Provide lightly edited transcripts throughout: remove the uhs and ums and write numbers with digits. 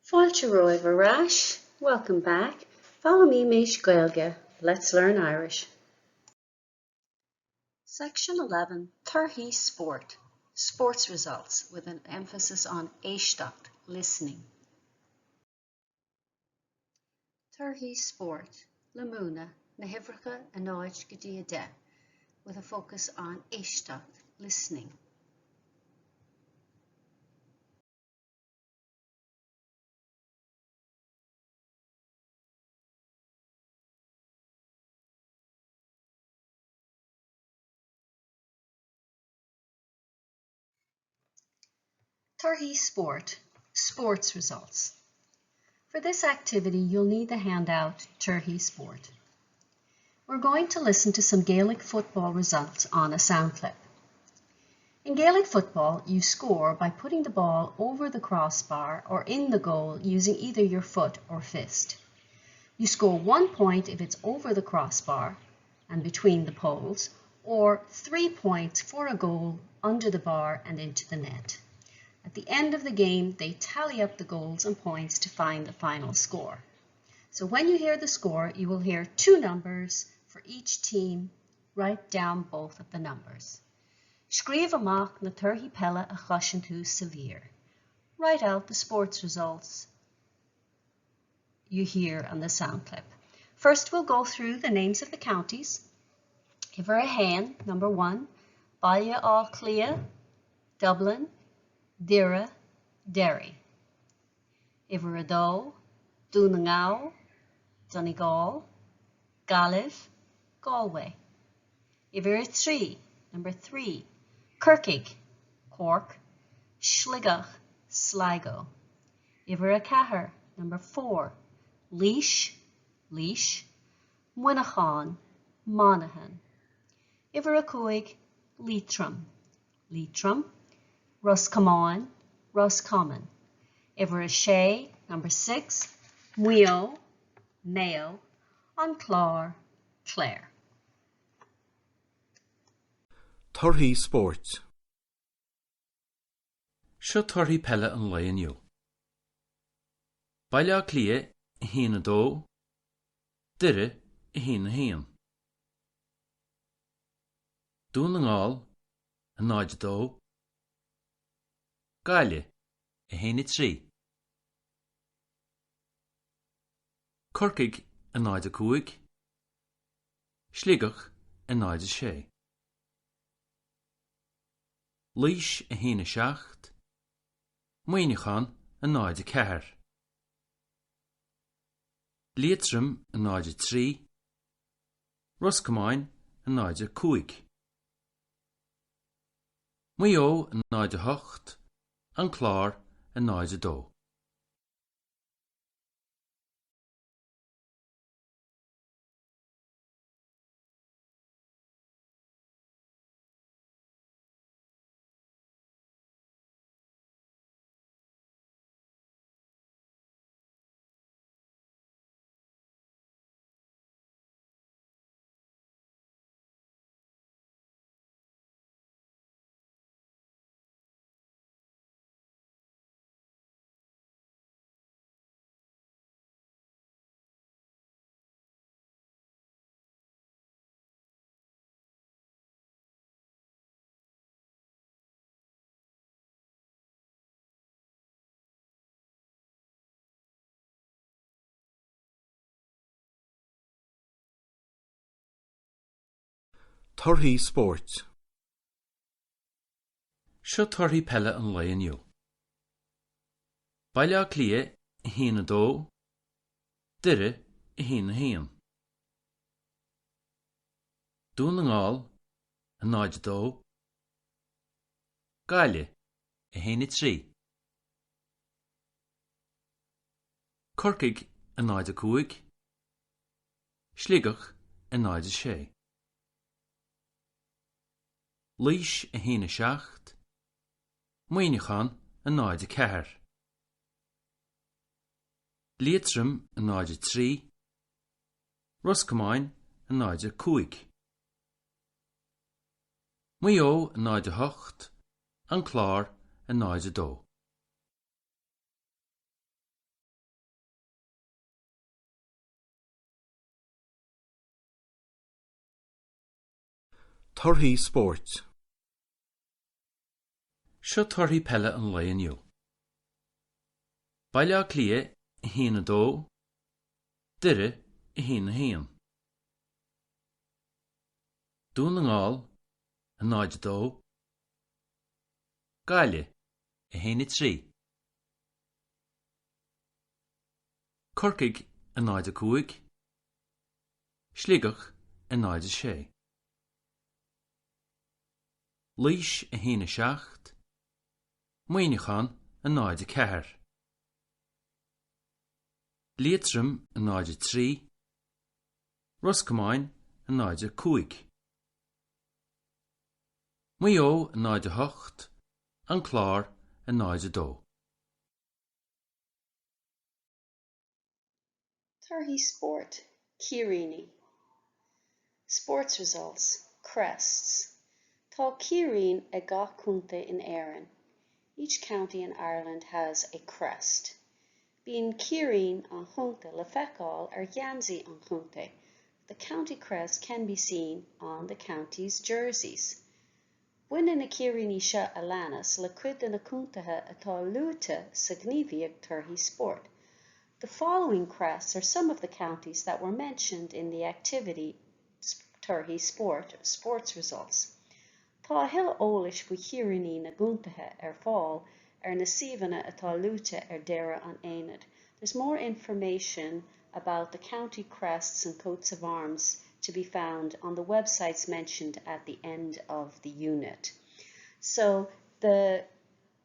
Fáilte romhaibh ar ais, welcome back, Foghlaimímis Gaeilge, let's learn Irish. Section 11, Torthaí Spóirt, Sports results, with an emphasis on éisteacht, listening. Torthaí Spóirt, le múineadh, na huimhreacha 0 go dtí 10, with a focus on éisteacht, listening. Torthaí Spóirt, Sports Results. For this activity, you'll need the handout Torthaí Spóirt. We're going to listen to some Gaelic football results on a sound clip. In Gaelic football, you score by putting the ball over the crossbar or in the goal using either your foot or fist. You score one point if it's over the crossbar and between the poles, or three points for a goal under the bar and into the net. At the end of the game, they tally up the goals and points to find the final score. So when you hear the score, you will hear two numbers for each team. Write down both of the numbers. Scríobh amach na torthaí peile a chloiseann tú sa mhír. Write out the sports results you hear on the sound clip. First, we'll go through the names of the counties. Uimhir a haon, number one, Baile Átha Cliath, Dublin, Doire, Derry. Uimhir a dó, Dún na nGall, Donegal, Gaillimh, Galway. Uimhir a trí, number 3, Corcaigh, Cork, Sligeach, Sligo. Uimhir a ceathair, number 4, Laois, Laois, Muineachán, Monaghan. Uimhir a cúig, Liatroim, Leitrim, Ros Comáin, Roscommon. Uimhir a sé, number 6, Maigh Eo, Mayo, An Clár, Clare. Torthaí spóirt. Seo torthaí peile an lae inniu. Baile Átha Cliath 1, 2, Doire 1, 1. Dún na nGall 0, 2, Gaillimh 1, 3. Corcaigh 0, 5, Sligeach 0, 6. Laois 1, 7, Muineachán 0, 4. Liatroim 0, 3, Ros Comáin 0, 5. Maigh Eo 0, 8, An Clár 0, 2. Torthaí spóirt. Seo torthaí peile an lae inniu. Baile Átha Cliath 1, 2, Doire 1, 1. Dún na nGall 0, 2, Gaillimh 1, 3. Corcaigh 0, 5, Sligeach 0, 6. Laois 1, 7, Muineachán 0, 4. Liatroim 0, 3, Ros Comáin 0, 5. Maigh Eo 0, 8, An Clár 0, 2. Torthaí spóirt. Seo torthaí peile an lae inniu. Baile Átha Cliath 1, 2, Doire 1, 1. Dún na nGall 0, 2, Gaillimh 1, 3. Corcaigh 0, 5, Sligeach 0, 6. Laois 1, 7, Muineachán 0, 4. Liatroim 0, 3, Ros Comáin 0, 5. Maigh Eo 0, 8, An Clár 0, 2. Torthaí spóirt, Círíní. Sports results, Crests. Tá círín ag gach contae in Éirinn. Each county in Ireland has a crest. Bíonn círín an chontae le feiceáil ar gheansaí an chontae. The county crest can be seen on the county's jerseys. Baineann na círíní seo a leanas le cuid de na contaetha atá luaite sa ghníomhaíocht Torthaí Spóirt. The following crests are some of the counties that were mentioned in the activity Torthaí Spóirt, Sports Results. Tá a thuilleadh eolais faoi chíríní na gcontaetha ar fáil ar na suíomhanna atá luaite ar deireadh an aonaid. There's more information about the county crests and coats of arms to be found on the websites mentioned at the end of the unit. So the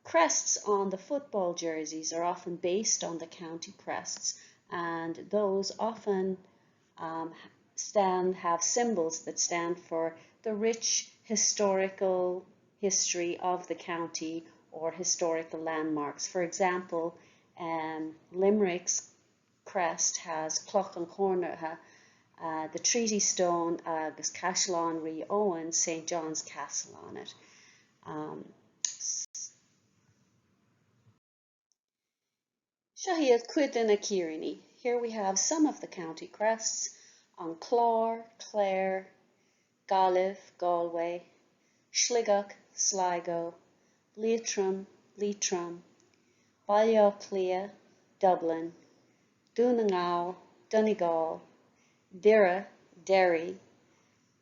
crests on the football jerseys are often based on the county crests and those often um, stand have symbols that stand for the rich historical history of the county or historical landmarks. For example, um, Limerick's crest has Cloch an Chonartha, uh, the Treaty Stone agus Caisleán Rí Eoin, St John's Castle on it. Um, Seo iad cuid de na círíní. Here we have some of the county crests, An Clár, Clare, Gaillimh, Galway, Sligeach, Sligo, Liatroim, Leitrim, Baile Átha Cliath, Dublin, Dún na nGall, Donegal, Doire, Derry,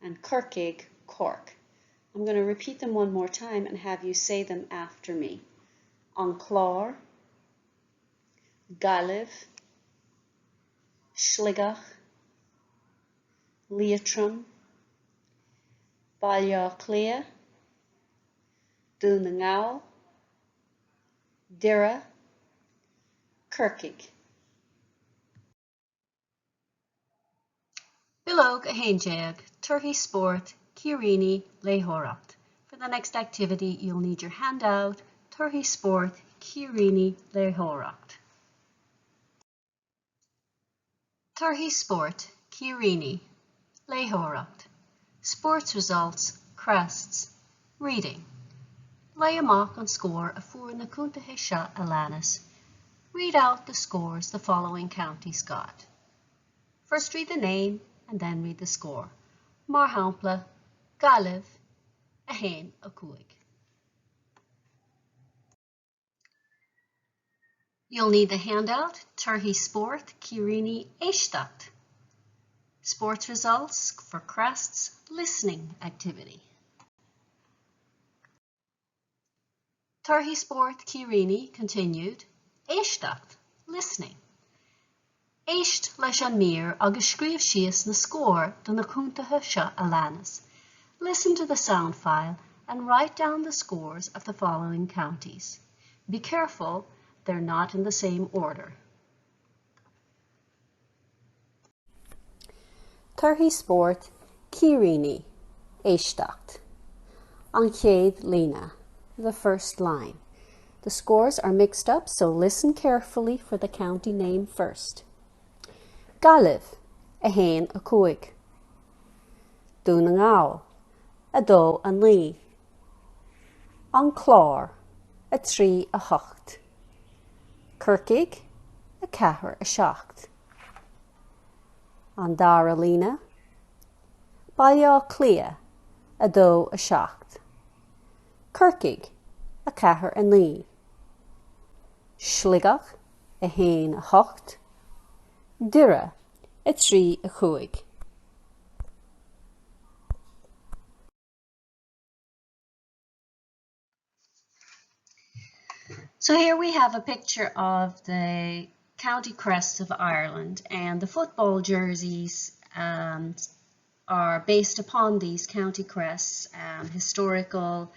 and Corcaigh, Cork. I'm going to repeat them one more time and have you say them after me. An Clár, Gaillimh, Sligeach, Liatroim, Baile Átha Cliath, Dún na nGall, Doire, Corcaigh. Bileog 11, Torthaí Spóirt, Círíní, Léitheoireacht. For the next activity, you'll need your handout, Torthaí Spóirt, Círíní, Léitheoireacht. Torthaí Spóirt, Círíní, Léitheoireacht. Sports results, Crests, Reading. Léigh amach an scór a fuair na contaetha seo a leanas. Read out the scores the following counties got. First read the name and then read the score. Mar shampla, Gaillimh, 1, 5. You'll need the handout, Torthaí Spóirt, Círíní, Éisteacht. Sports results for crests, listening activity. Torthaí Spóirt, Círíní, continued, Éisteacht, listening. Éist leis an mír agus scríobh síos na scóir do na contaetha seo a leanas. Listen to the sound file and write down the scores of the following counties. Be careful, they're not in the same order. Torthaí Spóirt, Círíní, Éisteacht. An chéad líne, the first line. The scores are mixed up, so listen carefully for the county name first. Gaillimh, 1, 5. Dún na nGall, 2, 9. An Clár, 3, 8. Corcaigh, 4, 7. An dara líne, Baile Átha Cliath, 2, 7. Corcaigh, 4, 9. Sligeach, 1, 8. Doire, 3, 5. So here we have a picture of the county crests of Ireland and the football jerseys um, are based upon these county crests, um, historical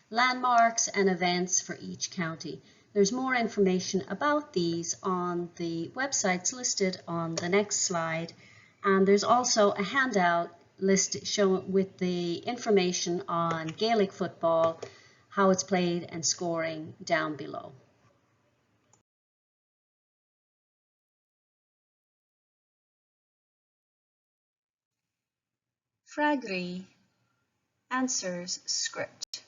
landmarks and events for each county. There's more information about these on the websites listed on the next slide and there's also a handout list shown with the information on Gaelic football, how it's played and scoring down below. Freagraí, Answers, Script.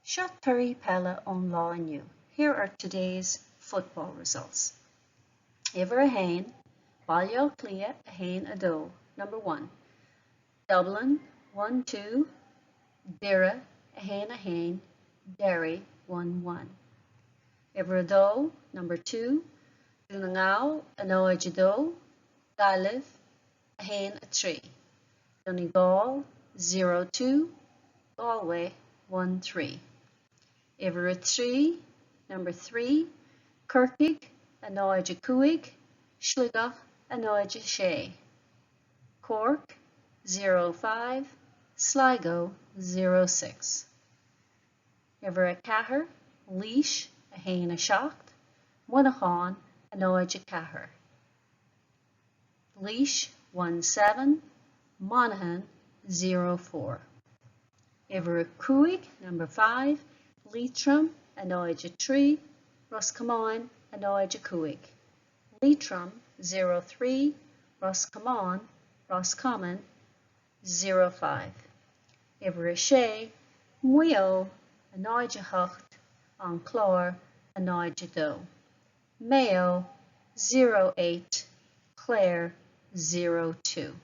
Seo torthaí peile ón lá inniu. Here are today's football results. Uimhir 1, Baile Átha Cliath 1, 2, number 1. Dublin 1, 2, Doire 1, 1, Derry 1, 1. Uimhir 2, number 2, Dún na nGall 0, 2, Gaillimh 1, 3. Donegal 0, 2, Galway 1, 3. Uimhir 3, number 3, Corcaigh 0, 5, Sligeach 0, 6. Cork 0, 5, Sligo 0, 6. Uimhir 4, Laois 1, 7, Muineachán 0, 4. Laois 1, 7, Monaghan 0, 4. Uimhir 5, number 5, Liatroim 0, 3, Ros Comáin 0, 5. Leitrim 0, 3, Roscommon, Roscommon 0, 5. Uimhir 6, Maigh Eo 0, 8, An Clár 0, 2. Mayo 0, 8, Clare 0, 2.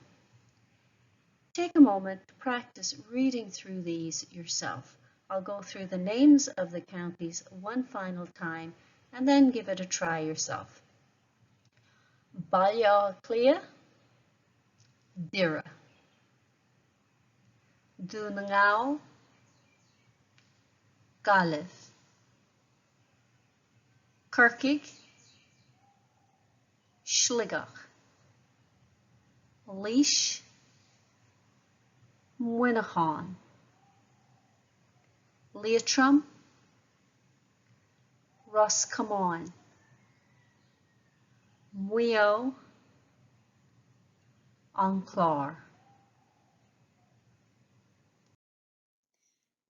Take a moment to practice reading through these yourself. I'll go through the names of the counties one final time and then give it a try yourself. Baile Átha Cliath, Doire. Dún na nGall, Gaillimh. Corcaigh, Sligeach. Laois, Muineachán. Liatroim, Ros Comáin. Maigh Eo, An Clár.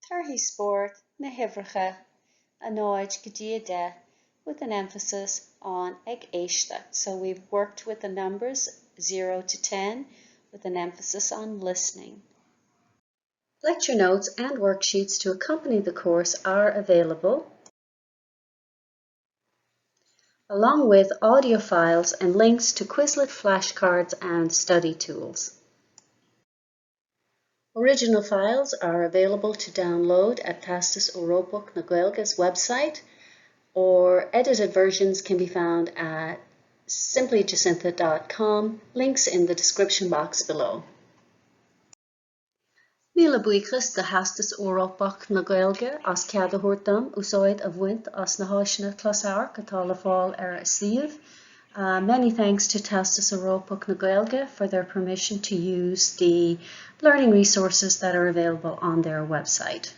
Torthaí spóirt, na huimhreacha, 0 go dtí 10, with an emphasis on ag éisteacht. So we've worked with the numbers 0 to 10 with an emphasis on listening. Lecture notes and worksheets to accompany the course are available, along with audio files and links to Quizlet flashcards and study tools. Original files are available to download at Teastas Eorpach na Gaeilge's website, or edited versions can be found at simplyjacintha.com, links in the description box below. Míle buíochas do Theastas Eorpach na Gaeilge as cead a thabhairt dom úsáid a bhaint as na háiseanna closamhairc atá le fáil ar a suíomh. Many thanks to Teastas Eorpach na Gaeilge for their permission to use the learning resources that are available on their website.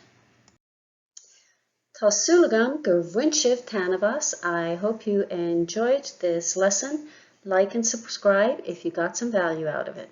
Tá súil agam gur bhain sibh taitneamh as. I hope you enjoyed this lesson. Like and subscribe if you got some value out of it.